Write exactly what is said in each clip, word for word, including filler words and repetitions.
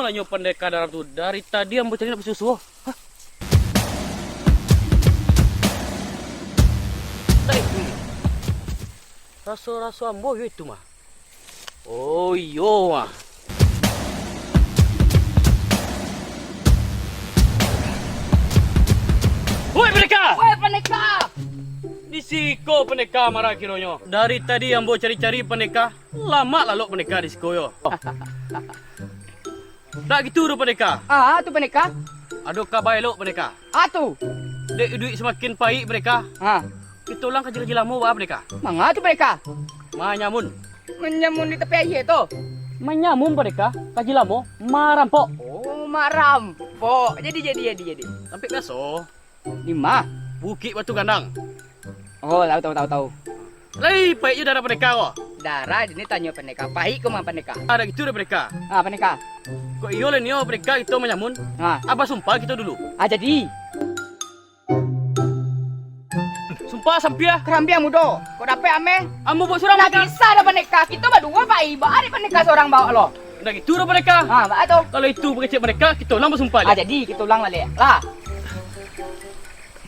Tanyo pandeka dalam tu, dari tadi ambo cari nak basuo-suo. Hah? Tarik dulu. Raso-raso ambo yo itu mah. Oh iyo mah. Woi pandeka! Woi pandeka! Di siko pandeka marah kironyo. Dari tadi ambo cari-cari pandeka, lamak lalok pandeka di siko yo. Ndak gitu doh, Pandeka. Ah, tu, Pandeka. Ado kaba elok, Pandeka. Ah, tu. Dek iduik samakin paik, Pandeka. Ha. Kito ulang kaji-kaji lamo, ba, Pandeka. Manga tu, Pandeka? Manyamun. Manyamun di tapi aia tu? Manyamun, Pandeka. Kaji lamo, marampok. Oh, marampok. Jadi, jadi, jadi, jadi. Tampek biaso. Di ma? Bukik Batu Gandang. Oh, tahu, tahu, tahu, tahu. Lai paik jo darah Pandeka ko. Darah dini tanyo Pandeka. Paik ko mah Pandeka. Ah, dak gitu doh Pandeka. Ah, Pandeka. Kok iyo lai nio Pandeka kito manyamun. Ah. Abah sumpah kito dulu. Ah, jadi. Sumpah sampia. Karambia mudo. Kok dapek ameh? Ambo buek surang Pandeka. Bisa dah Pandeka. Kito baduo paik. Ba ari Pandeka surang bawa lo. Ndak gitu doh Pandeka. Ha, baa tu? Kalau itu pakecek Pandeka, kito ulang basumpah. Ah, jadi kito ulang baliak. Lah.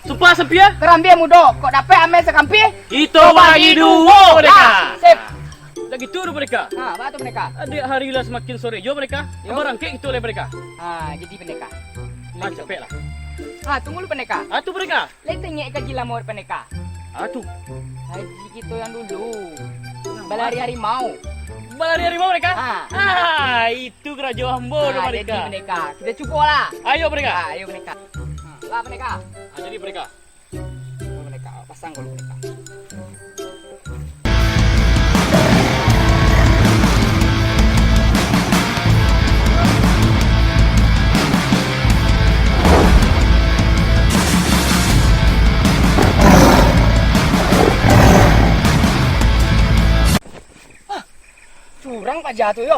Sumpah sampia. Karambia mudo, kok dapek ameh sakampia? Kito bagi duo, Pandeka. Ah, sip. Ndak gitu doh Pandeka. Ha, baa tu Pandeka? Adiak hari lah samakin sore jo Pandeka. Yo. Barangkek kito lai Pandeka. Ha, jadi Pandeka. Ah, capek lah. Ha, tunggu lu Pandeka. Ah, tu Pandeka. Lai tangek kaji lamo Pandeka? Ah, tu. Kaji kito yang dulu. Yang balari harimau. Balari harimau Pandeka? Ah. Ah, itu karajo ambo doh Pandeka. Jadi Pandeka. Kito cubo lah. Ayo Pandeka. Ah, ayo Pandeka. Ha, lah Pandeka. Ah, jadi Pandeka. Pandeka, pasang dulu Pandeka. Curang paja tu yo.